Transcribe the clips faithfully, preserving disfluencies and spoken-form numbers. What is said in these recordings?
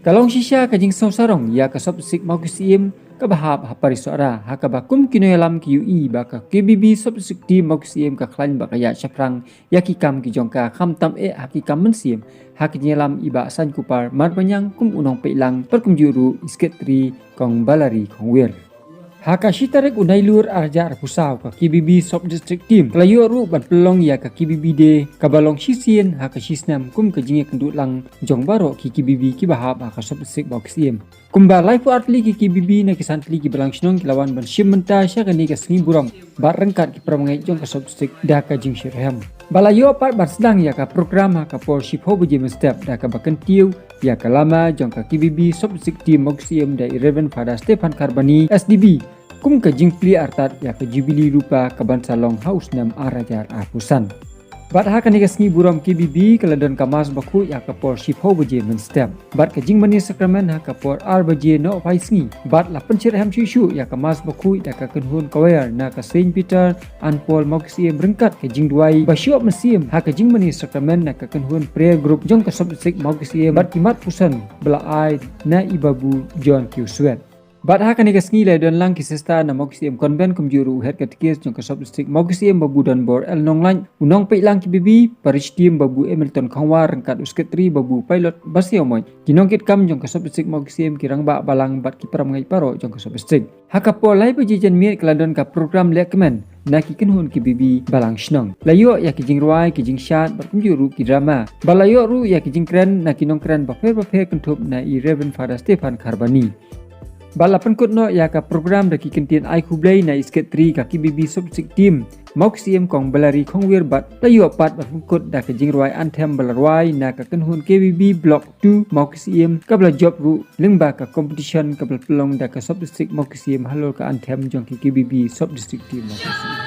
Ka long shisha ka jingsngewsarong ïa ka Sub-District Mawkysyiem kaba hap ha Parisohra, ha kaba kum ki nongïalam ki ïohi ba ka K B B Sub-District Team Mawkysyiem ka khlaiñ bad ka ïaid shaphrang ïa ki kam ki jong ka, khamtam eh ha ki kam mynsiem, ha ka jingïalam i Bah Saiñkupar Marbaniang kum u nongpeitlang, bad kumjuh ruh i Secretary Kong Balari Khongwir. Ha ka shi tarik u Nailur ar hajar arphew saw, ka K B B Sub-District Team ka la ïoh ruh ban pynlong ïa ka K B B Day, kaba long shisien ha ka shisnem kum ka jingïakynduh lang jong baroh ki K B B kiba hap ha ka Sub-District Mawkysyiem. Kumba laiphew ar tylli ki K B B na ki san tylli ki balang shnong ki la wan ban shim bynta sha kane ka sngi burom bad ryngkat ki para bangeit jong ka Sub-District da ka jingshitrhem. Ba la ïoh pat ban sdang ïa ka program ha ka por shiphew baje mynstep da kaba kyntiew ïa ka lama jong ka K B B Sub-District Team Mawkysyiem da i Reverend Father Stephan Kharbani, S D B, kum ka jingplie artat ïa ka Jubili Rupa kaban sa long ha u snem ar hajar arphew san. Bad ha kane ka sngi burom K B B ka la don ka Mass Bakhuid ha ka por shiphew baje mynstep, bad ka jingmane sakramen ha ka por ar baje nohphai sngi. Bad la pynshirhem shuh shuh ïa ka Mass Bakhuid da ka kynhun choir na ka Saint Peter and Paul Mawkysyiem ryngkat ka jingduwai ba shuh mynsiem ha ka jingmane sakramen na ka kynhun prayer group jong ka Sub-District Mawkysyiem bad ki mat puson ba la ai na i Babu John Kiuswet. Bad ha kane ka sngi la don lang ki sister na Mawkysyiem Convent kumjuh ruh u Head Catechist jong ka Sub-District Mawkysyiem Babu Donbor L Nonglait, u nongpeitlang K B B Parish Team Babu Hamilton Khongwar ryngkat u Secretary Babu Pilot Basiamoit, ki nongkitkam jong ka Sub-District Mawkysyiem, ki rangbah balang bad ki para bangeit baroh jong ka Sub-District. Ha ka por lai baje janmiet ka la don ka program lehkmen na ki kynhun K B B balang shnong. La ïoh ïa ki jingrwai, ki jingshad bad kumjuh ruh ki drama. Bad la ïoh ruh ïa ki jingkren na ki nongkren bapher bapher kynthup na i Reverend Father Stephan Kharbani. Bad la pynkut noh ïa ka program da ki kyntien ai khublei na i Secretary ka K B B Sub-District Team Mawkysyiem Kong Balari Khongwir bad la ïoh pat ban pynkut da ka jingrwai anthem ba la rwai na ka kynhun K B B Block two Mawkysyiem, kaba la jop ruh lyngba ka competition kaba la pynlong da ka Sub-District Mawkysyiem halor ka anthem jong ki K B B Sub-District Team Mawkysyiem.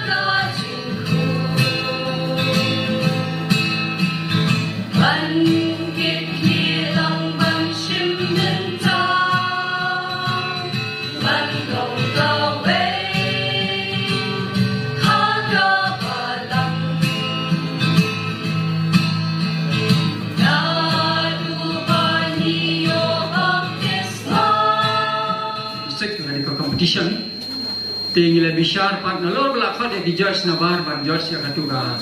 Sek tu kali ko competition. Te ngi la bishar pat nalor ba la khot ïa ki judge na bar ban judge ïa katu ka,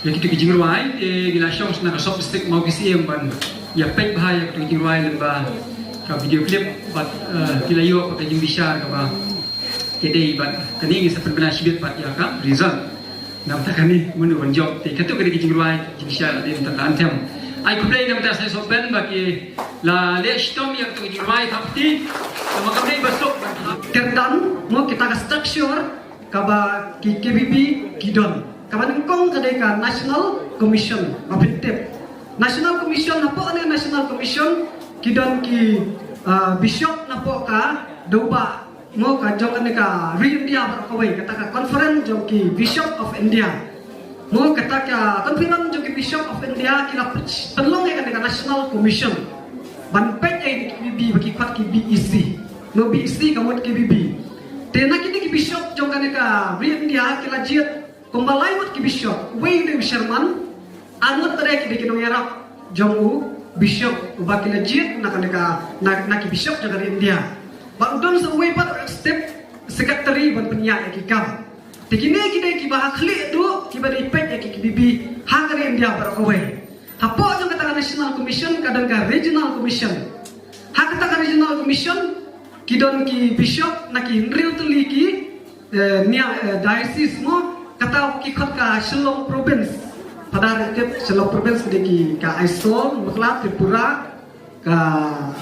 ïa kitu ki jingrwai, te ngi la shong sha ka Sub-District Mawkysyiem ban ïa peit bha ïa kitu ki jingrwai lyngba ka video clip bad, eh, ngi la ïoh pat ka jingbishar kaba ka dei bad kane ngi sa pynbna shibit pat ïa ka result. Namta kane mano ban jop te katu kane ki jingrwai jingshai la dei namta ka anthem. Ai khublei namta sa sop ben ba ki la leh shitom ïa katu ki jingrwai thap ti. Namar kam dei ba sop ban thap. Kyrdan mo kita ka structure kaba ki K B B ki don. Kaba nyngkong ka dei ka National Commission ba pyntip. National Commission, hapoh ne National Commission ki don ki, ah, bishop napoh ka dewbah mo ka jong kane ka ri India baroh kawei, kata ka conference jong ki Bishop of India. Mo kata ka conference jong ki Bishop of India ki la pynlong ïa kane ka National Commission ban peit ïa kine ki K B B ba ki khot ki B E C. Mo B E C ka mut K B B. Te na kine ki bishop jong kane ka ri India ki la jied kumba lai ngut ki bishop, uwei u dei u chairman, ar ngut pat ki dei ki nongïarap jong u bishop uba ki la jied na kane ka, na, na ki bishop jong ka ri India. Bad u don sa uwei pat u executive secretary ban pynïaid ïa ki kam. Te kine ki dei kiba ha khlieh duh kiba dei peit ïa ki K B B ha ka ri India baroh kawei. Hapoh jong kata ka National Commission ka don ka Regional Commission. Ha kata ka Regional Commission ki don ki bishop na ki hynriew tylli ki, eh, nia, eh, diocese mo, kata ki khot ka Shillong Province. Pada re tip Shillong Province ki dei ki ka Aizawl, Bakla, Tripura, ka,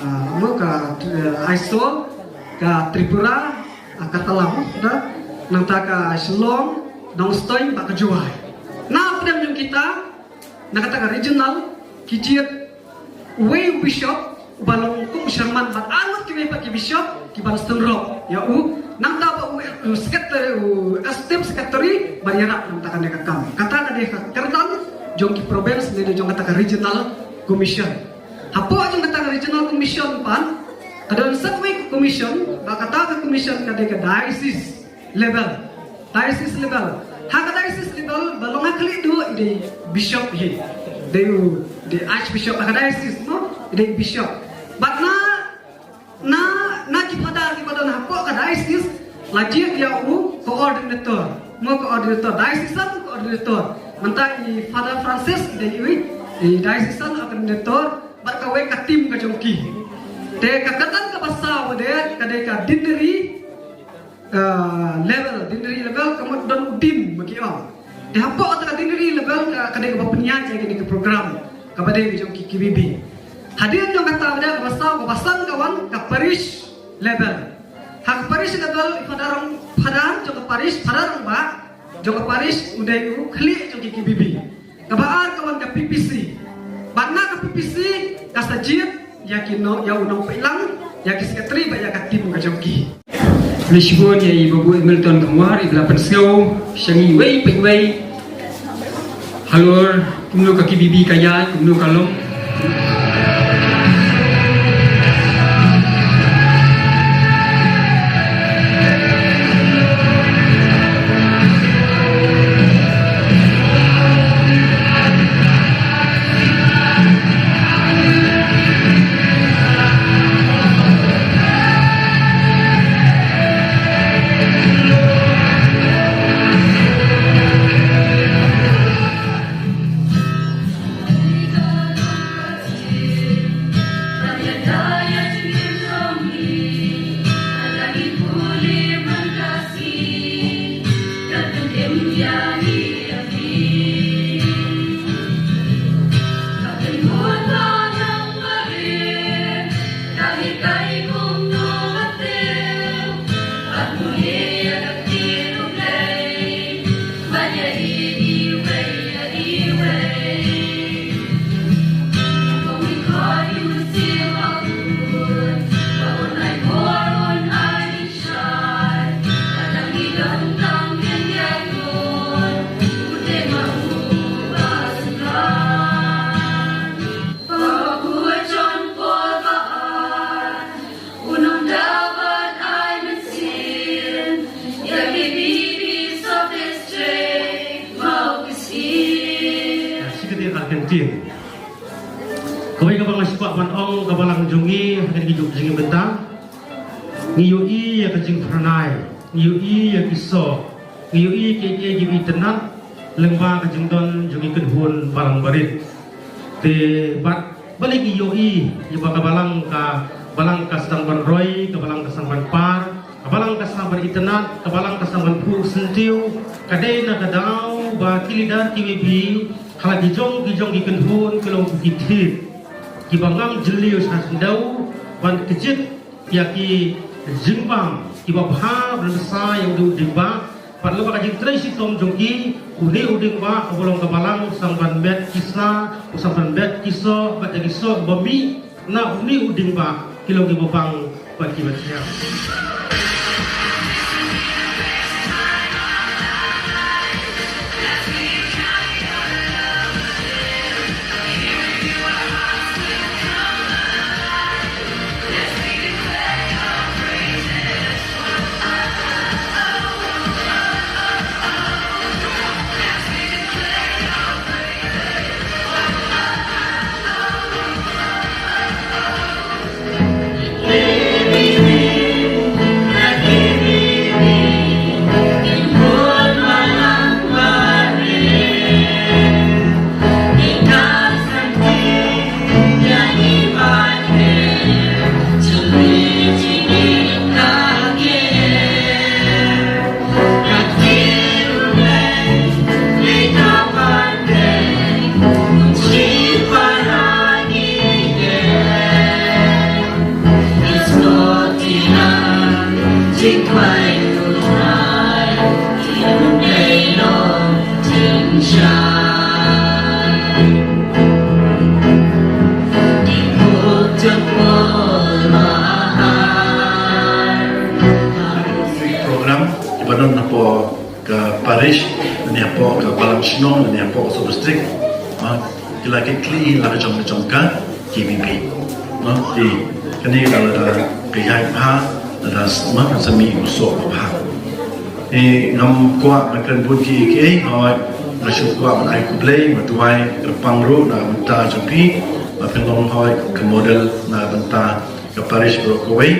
ah, mo ka, eh, Aizawl, ka Tripura, ah, ka Talam, da, nangta ka Shillong, Nongstoiñ, bad ka Jowai. Na pdeng jong kita, na kata ka regional, ki jied uwei u bishop uba long kum u chairman bad ar ngut kiwei pat ki bishop kiban synrop ïa u, nangta bad u, u secretary, u executive secretary ban ïarap nangta kane ka kam. Kata ka dei ka kyrdan jong ki province ne jong kata ka regional commission. Hapoh jong kata ka regional commission pat ka don sa kawei ka commission, bad kata ka commission ka dei ka diocese level. Diocese level. Ha ka diocese level ba long ha khlieh duh i dei bishop hi. Dei u, dei archbishop ha ka diocese mo, i dei bishop. Bad na La jied ïa u coordinator, mo coordinator, diocesan coordinator. Mynta i Father Francis i dei u, i diocesan coordinator, bad kawei ka team ka jong ki. Te ka kyrdan kaba saw de, ka dei ka deanery, uh, level, deanery level, ka mut don u dean ma ki ong. Te hapoh kata ka deanery level, ka, ka dei kaba pynïaid ïa kine ki program, kaba dei ka jong ki K B B. Hadien jong kata ba dei kaba saw, kaba san ka wan ka parish level. Ha ka parish level, i Father Rangbah, Father jong ka parish, Father Rangbah jong ka parish, u dei u khlieh jong ki K B B. Kaba ar ka wan ka P P C. Bad na ka P P C, ka sa jied ïa ki nong, ïa u nongpeit lang, ïa ki secretary bad ïa ka team ka jong ki. Ngi shibun ïa i Babu Hamilton Khamwar, iba la pynsngew sha ngi wei pa wei halor kumno ka K B B ka ïaid, kumno ka long. Secretary Argentine. Kawei kaba nga sngewbha ban ong, ka balang jong ngi ha kine ki juk jingim bynta, ngi ïohi ïa ka jingphyrnai, ngi ïohi ïa ki soh, ngi ïohi kiei kiei kiba itynnad lyngba ka jingdon jong ki kynhun balang barit. Te bad balei ngi ïohi ïa ba ka balang, ka balang ka sdang ban roi, ka balang ka sdang ban par, ka balang ka sdang ban itynnad, ka balang ka sdang ban phuh syntiew. Ka dei na ka daw ba ki leader kiwei pat ha la ki jong ki jong ki kynhun ki long ki thied, kiba ngam jylliew sha khyndew ban kjit ïa ki jingbam kiba bha ban bsa ïa u dieng ba. Bad lyngba ka jingtrei shitom jong ki, une u dieng ba uba long ka balang u sdang ban met ki sla, u sdang ban met ki soh, bad ïa ki soh ba mih na une u dieng ba ki long kiba bang bad kiba thiang. Program kiba don hapoh ka parish, lane hapoh ka balang shnong, lane hapoh ka sub district. Ha, ki la kitkhlieh la ka jong ka jong ka K B B. Ha, te kane ka la da ka ïaid bha, la da s-, ma, ka sa mih u soh ba bha. Te ngam kwah ban kren bun kiei kiei, hooid, nga shu kwah ban ai khublei, nga duwai kyrpang ruh na ka bynta jong phi, ba phin long hooid ka model na ka bynta ka parish baroh kawei.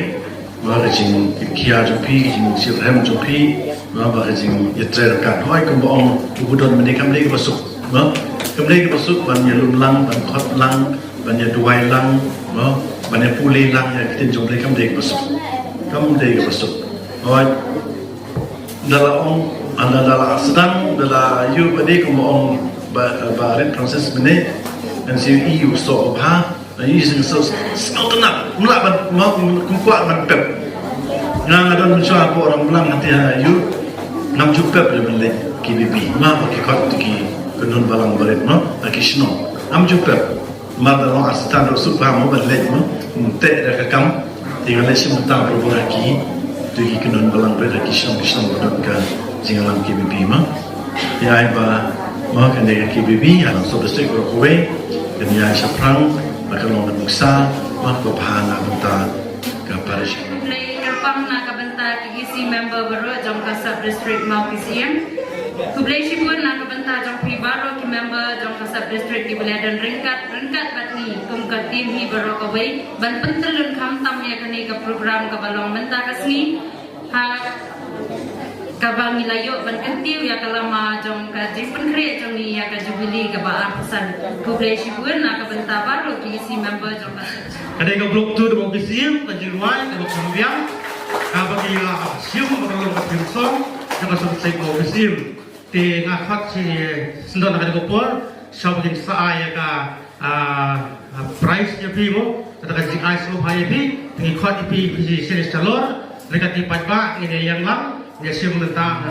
Ba ka jingkhia jong phi, ka jingshitrhem jong phi, ba ka jingïatrei ryngkat. Hooid, kumba ong u Budon mynne, kam dei kaba suk, ba kam dei kaba suk ban ïalum lang, ban khot lang, ban ïaduwai lang, ba ban ïapule lang ïa ka ktien jong U Blei, kam dei kaba suk. Kam dei kaba suk. Hooid. Da la ong, da la, da la sdang, da la ïoh ba dei kumba ong Bah, Bah Rev Francis mynne, N C U E u soh bha, ïa, sngewtynnat, ym lah ban, ym kwah ban pep. Nga, nga don mynshuwa hapoh Ramblang, hangtei ha ïoh, ngam ju pep lei ban leit K B B. Nga, ba ki khot ki kynhun balang barit, no, ha ki shnong, ngam ju pep. Mar da long ar stan ruh suk bha mo ban leit mo. Te da ka kam, te nga leit shim bynta bro ha ki, te ki kynhun balang barit ha ki shnong ki shnong ba don ka jingïalam K B B mo. Te ai ba mo, kane ka K B B ha sub district baroh kawei kan ïaid shaphrang, ba ka long ka nuksa, ba ka bha na bynta ka parish. Khublei kyrpang na ka bynta ki E C member baroh jong ka sub district Mawkisiem. Khublei shibun na ka bynta jong phi baroh ki member jong ka sub district kiba la don ryngkat ryngkat bad ngi kum ka team hi baroh kawei ban pyntylun khamtam ïa kane ka program kaba long mynta ka sngi, ha kaba ngi la ïoh ban kyntiew ïa ka lama jong ka jingpynkhreh jong ngi ïa ka Jubilee kaba arphew san. Khublei shibun na ka bynta baroh ki E C member jong ka. Ka dei ka Block two da Mawkisiem, ka jingrwai kaba kham biang, kaba ngi la shim ba ka long ka theme song jong ka sub district Mawkisiem. Te nga khot shi syndon ha kane ka por, shwa ba kin sa ai ïa ka, ah, ah, prize ïa phi mo, kata ka jingai sngewbha ïa phi, te ngi khot ïa phi, phi shi shalor, ryngkat ki paidbah, ngin ïa ïeng lang, ngin ïa shim bynta.